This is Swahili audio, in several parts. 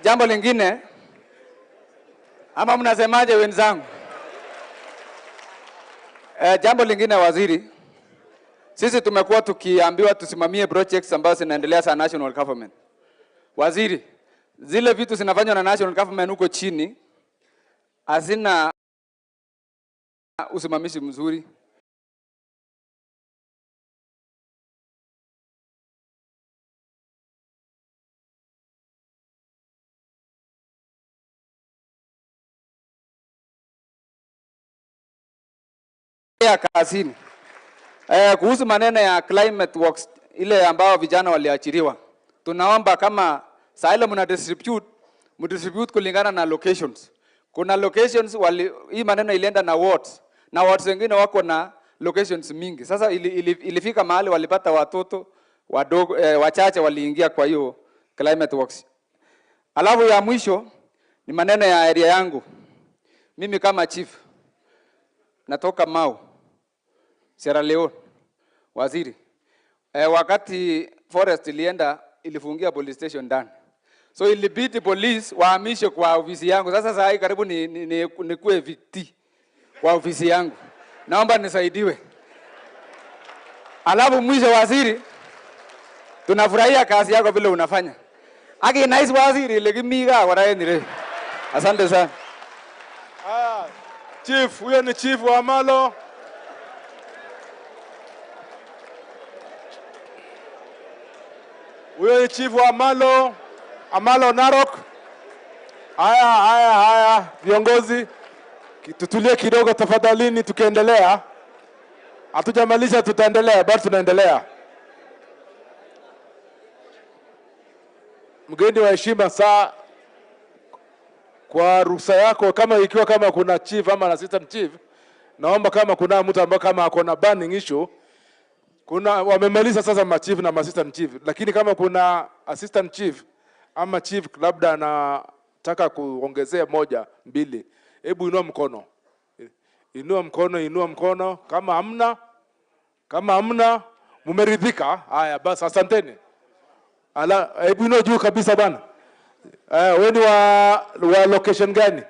Jambo lingine, ama mnasemaje wenzangu? Jambo lingine waziri, sisi tumekuwa tukiambiwa tusimamie projects ambazo zinaendelea za national government. Waziri, zile vitu zinafanywa na national government huko chini hazina usimamizi mzuri. Ya kazini. Kuhusu maneno ya climate works ile ambao vijana waliachiriwa, tunaomba kama saa ile mna distribute, mdistribute kulingana na locations. Kuna locations wali, hii maneno ilienda na wards, na wards wengine wako na locations mingi. Sasa ilifika mahali walipata watoto wadogo, wachache waliingia kwa hiyo climate works. Alafu ya mwisho ni maneno ya area yangu. Mimi kama chief natoka Mau, Sierra Leone, waziri. Wakati forest ilienda ilifungia police station ndani. So ilibidi police wahamishe kwa ofisi yangu. Sasa saa hii karibu ni evictee kwa ofisi yangu. Naomba nisaidiwe. Alafu mwisho waziri, tunafurahia kazi yako vile unafanya. Aki nice waziri ile kimi gaa kwa raia nire. Asante sana. Chief, huyo ni chief wa Amalo. Huyo ni chief wa Amalo, Amalo Narok. Haya, haya, haya, viongozi, tutulie kidogo tafadhalini, tukiendelea. Hatujamaliza, tutaendelea, bado tunaendelea. Mgeni wa heshima, saa kwa ruhusa yako, kama ikiwa kama kuna chief ama assistant chief, naomba kama kuna mtu ambaye kama ako na burning issue, kuna wamemaliza sasa ma chief na ma assistant chief, lakini kama kuna assistant chief ama chief labda anataka kuongezea moja mbili, hebu inua mkono. Inua mkono, inua mkono. Kama hamna, kama hamna, mumeridhika. Haya basi, asanteni. Ala, hebu inua juu kabisa bana. Wewe ni wa location gani?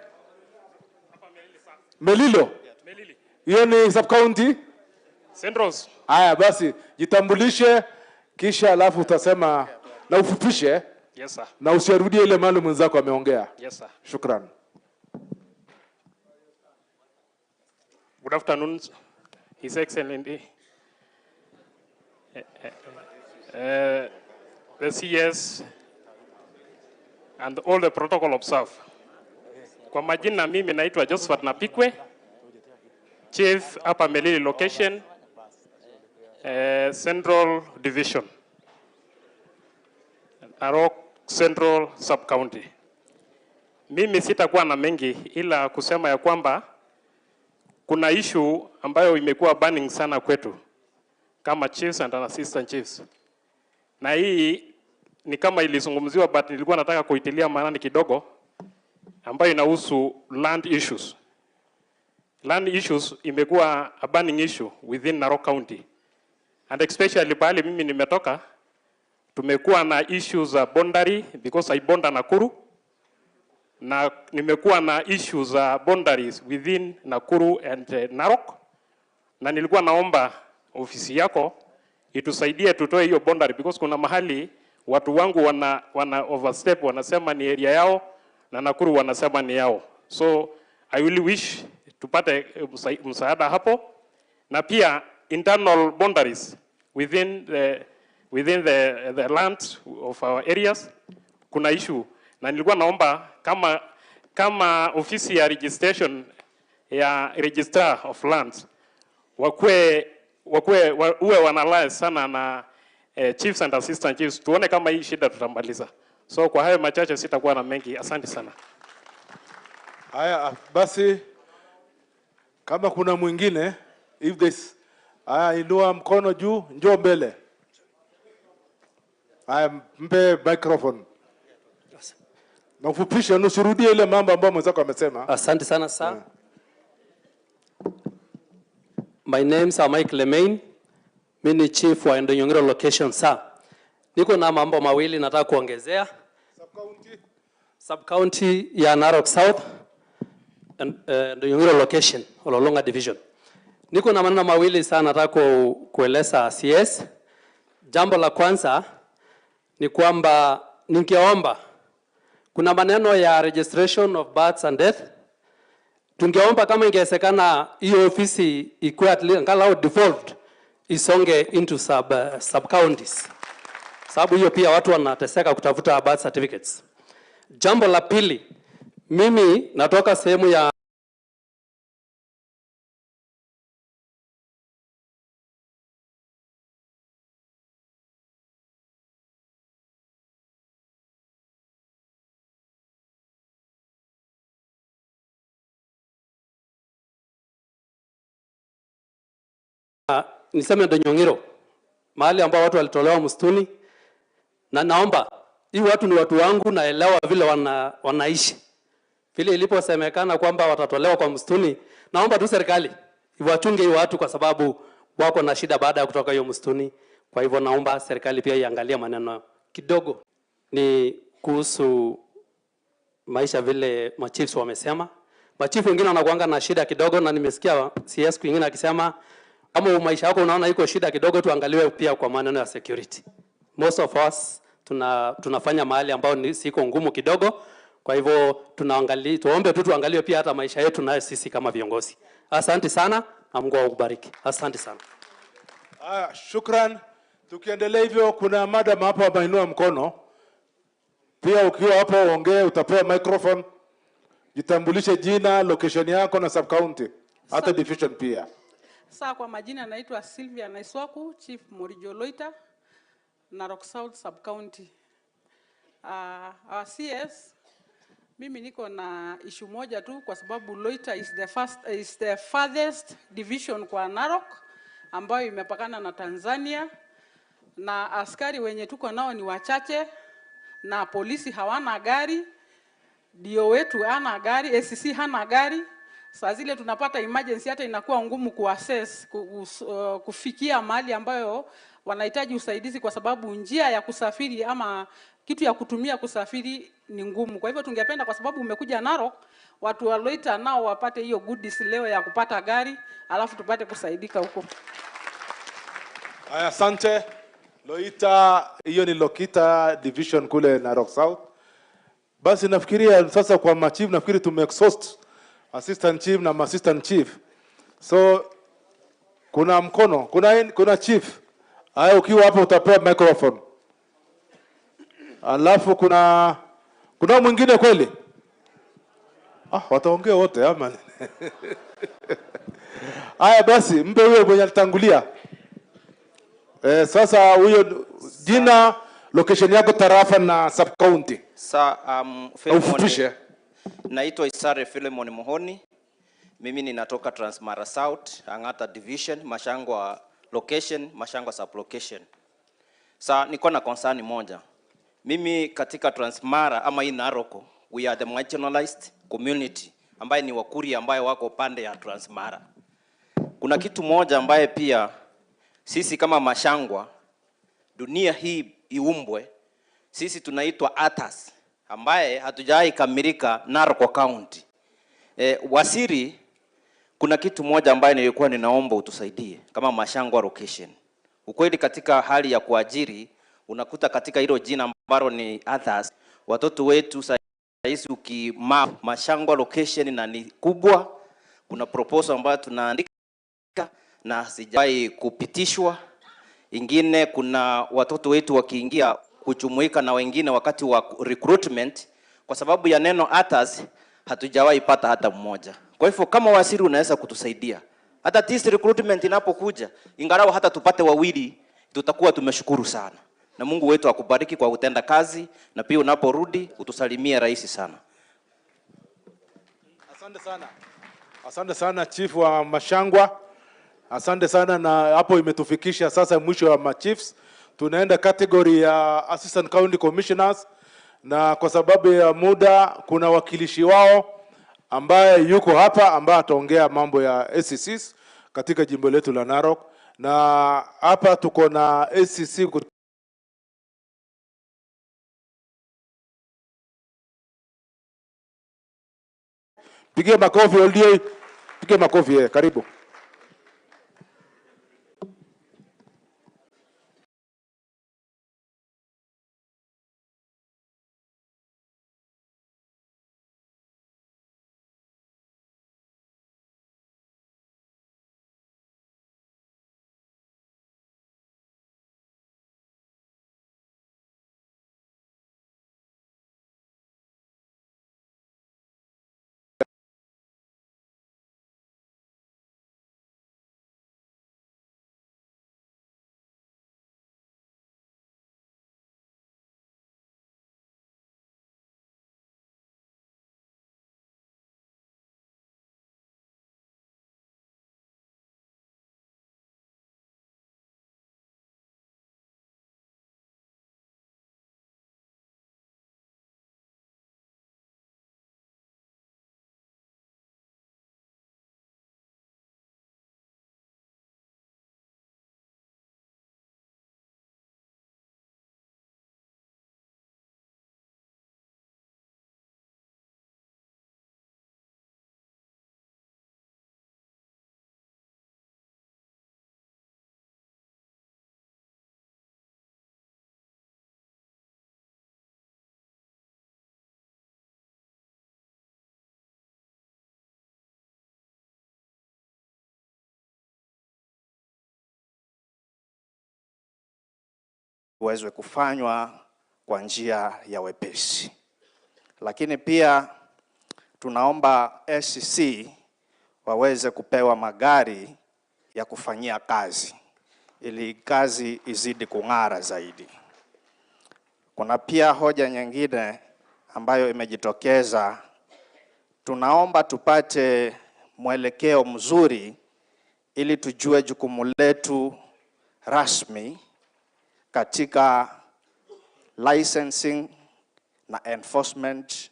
Melilo. Melili. Hiyo ni sub county? Centrals. Haya basi, jitambulishe kisha alafu utasema na ufupishe. Yes sir. Na usirudie ile mali mwenzako ameongea. Yes sir. Shukran. Good afternoon, His Excellency, the CS and all the protocol observed. Kwa majina mimi naitwa Josephat Napikwe, Chief hapa Melili location, Central Division, Narok Central Sub-County. Mimi sitakuwa na mengi ila kusema ya kwamba kuna issue ambayo imekuwa burning sana kwetu kama chiefs and assistant chiefs. Na hii ni kama ilizungumziwa, but nilikuwa nataka kuitilia maanani kidogo, ambayo inahusu land issues. Land issues imekuwa a burning issue within Narok County. And especially pahali mimi nimetoka, tumekuwa na issues za boundary because I border Nakuru, na nimekuwa na issues za boundaries within Nakuru and Narok, na nilikuwa naomba ofisi yako itusaidie tutoe hiyo boundary because kuna mahali watu wangu wana overstep, wanasema ni area yao na Nakuru wanasema ni yao. So I will wish tupate msaada hapo, na pia internal boundaries within the land of our areas kuna issue, na nilikuwa naomba kama ofisi ya registration ya registrar of lands uwe wanalie sana na chiefs and assistant chiefs, tuone kama hii shida tutamaliza. So kwa hayo machache sitakuwa na mengi, asante sana. Haya basi, kama kuna mwingine, if this, haya inua mkono juu, njoo mbele. Haya, mpe microphone. Na ufupishe, usirudie ile mambo ambayo mwenzako amesema. Asante sana sir. My name is Mike Lemain. Mimi ni chief wa Ndonyongero location sir. Niko na mambo mawili nataka kuongezea. Sub-county. Sub-county ya Narok South and Ndonyongiro location, Ololonga division. Niko na maneno mawili sana nataka kueleza CS. Jambo la kwanza ni kwamba ningeomba, kuna maneno ya registration of births and death. Tungeomba kama ingewezekana hiyo ofisi ikuwe at least angalau devolved, isonge into sub counties. Sababu hiyo pia watu wanateseka kutafuta birth certificates. Jambo la pili, mimi natoka sehemu ya niseme Ndonyongiro, mahali ambao watu walitolewa msituni, na naomba hii watu ni watu wangu, naelewa vile wanaishi. Vile iliposemekana kwamba watatolewa kwa msituni, naomba tu serikali iwachunge hii watu kwa sababu wako na shida baada ya kutoka hiyo msituni. Kwa hivyo naomba serikali pia iangalie maneno kidogo. Ni kuhusu maisha vile machiefs wamesema. Machifu wengine wanakuanga na shida kidogo, na nimesikia CS kwingine akisema kama maisha yako unaona iko shida kidogo, tuangaliwe pia kwa maneno ya security. Most of us tunafanya mahali ambao ni siko ngumu kidogo. Kwa hivyo tuombe tu tuangaliwe pia hata maisha yetu nayo sisi kama viongozi. Asante sana na Mungu akubariki. Asante sana. Haya, shukran. Tukiendelea hivyo, kuna madam hapo ameinua mkono. Pia ukiwa hapo uongee, utapewa microphone. Jitambulishe jina, location yako na sub county, hata division pia. Saa kwa majina naitwa Sylvia Naiswaku, Chief Morijo Loita, Narok South Sub County. Our CS, mimi niko na issue moja tu kwa sababu Loita is the farthest division kwa Narok ambayo imepakana na Tanzania, na askari wenye tuko nao ni wachache na polisi hawana gari, DO wetu hana gari, ACC hana gari. Saa zile tunapata emergency hata inakuwa ngumu kuaccess, kufikia mahali ambayo wanahitaji usaidizi kwa sababu njia ya kusafiri ama kitu ya kutumia kusafiri ni ngumu. Kwa hivyo tungependa, kwa sababu umekuja Narok, watu wa Loita nao wapate hiyo goodies leo ya kupata gari, alafu tupate kusaidika huko. Haya, asante. Loita, hiyo ni Lokita division kule Narok South. Basi nafikiria sasa kwa machief, nafikiri tume exhaust assistant chief na assistant chief. So kuna mkono, kuna chief. Haya, ukiwa hapo utapewa microphone. Alafu kuna mwingine kweli? Wataongea wote ama? Haya basi, mpe huyo mwenye alitangulia. Sasa huyo jina, location yako, tarafa na sub county. Sa, Ufupishe. Naitwa Isare Philemon Muhoni. Mimi ninatoka Transmara South, Angata Division, Mashangwa location, Mashangwa sub location. Sa niko na concern moja. Mimi katika Transmara ama hii Narok, we are the marginalized community ambaye ni Wakuria ambaye wako pande ya Transmara. Kuna kitu moja ambaye pia sisi kama Mashangwa, dunia hii iumbwe, sisi tunaitwa Atas ambaye hatujawahi kamilika Narok County. Wasiri, kuna kitu moja ambaye nilikuwa ninaomba utusaidie kama Mashangwa location. Ukweli katika hali ya kuajiri unakuta katika hilo jina ambalo ni others, watoto wetu saizi ukimap Mashangwa location na ni kubwa, kuna proposal ambayo tunaandika na sijawahi kupitishwa. Ingine kuna watoto wetu wakiingia kujumuika na wengine wakati wa recruitment, kwa sababu ya neno others hatujawahi pata hata mmoja. Kwa hivyo kama wasiri unaweza kutusaidia hata this recruitment inapokuja, ingalau hata tupate wawili, tutakuwa tumeshukuru sana. Na Mungu wetu akubariki kwa kutenda kazi, na pia unaporudi utusalimie rais sana. Asante sana. Asante sana Chief wa Mashangwa. Asante sana, na hapo imetufikisha sasa mwisho wa machiefs. Tunaenda category ya Assistant County Commissioners, na kwa sababu ya muda kuna wakilishi wao ambaye yuko hapa ambaye ataongea mambo ya ACCs katika jimbo letu la Narok, na hapa tuko na ACC Pigie makofi Oldioi. Pigie makofi yeye. Karibu. Uweze kufanywa kwa njia ya wepesi. Lakini pia tunaomba SCC waweze kupewa magari ya kufanyia kazi ili kazi izidi kung'ara zaidi. Kuna pia hoja nyingine ambayo imejitokeza. Tunaomba tupate mwelekeo mzuri ili tujue jukumu letu rasmi katika licensing na enforcement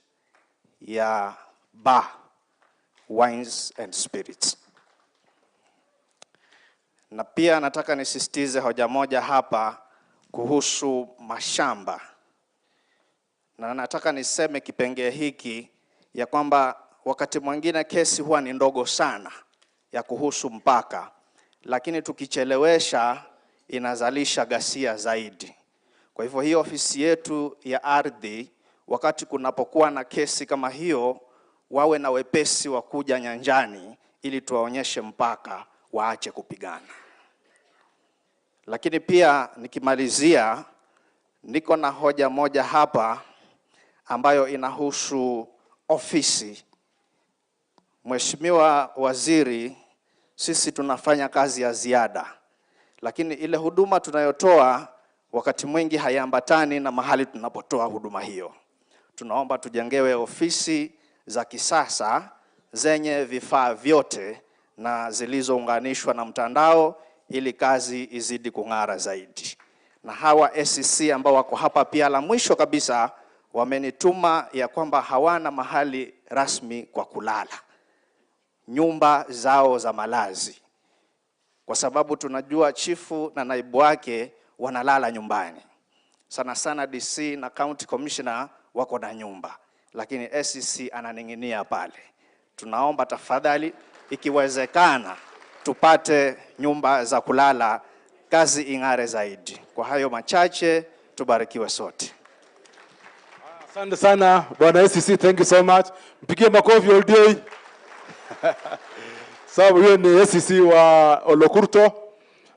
ya bar, wines and spirits. Na pia nataka nisisitize hoja moja hapa kuhusu mashamba. Na nataka niseme kipengee hiki ya kwamba wakati mwingine kesi huwa ni ndogo sana ya kuhusu mpaka, lakini tukichelewesha inazalisha ghasia zaidi. Kwa hivyo hii ofisi yetu ya ardhi, wakati kunapokuwa na kesi kama hiyo, wawe na wepesi wa kuja nyanjani ili tuwaonyeshe mpaka, waache kupigana. Lakini pia nikimalizia, niko na hoja moja hapa ambayo inahusu ofisi. Mheshimiwa Waziri, sisi tunafanya kazi ya ziada, lakini ile huduma tunayotoa wakati mwingi haiambatani na mahali tunapotoa huduma hiyo. Tunaomba tujengewe ofisi za kisasa zenye vifaa vyote na zilizounganishwa na mtandao ili kazi izidi kung'ara zaidi. Na hawa SCC ambao wako hapa pia, la mwisho kabisa, wamenituma ya kwamba hawana mahali rasmi kwa kulala, nyumba zao za malazi, kwa sababu tunajua chifu na naibu wake wanalala nyumbani. Sana sana DC na county commissioner wako na nyumba, lakini SCC ananing'inia pale. Tunaomba tafadhali, ikiwezekana, tupate nyumba za kulala, kazi ing'are zaidi. Kwa hayo machache, tubarikiwe sote. Asante sana Bwana SCC, thank you so much. Mpigie makofi Oldioi. Sababu huyo ni SCC wa Olokurto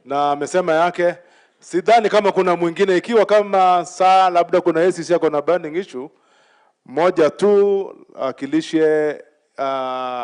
na amesema yake. Sidhani kama kuna mwingine, ikiwa kama saa labda kuna SCC ako na burning issue moja tu akilishe.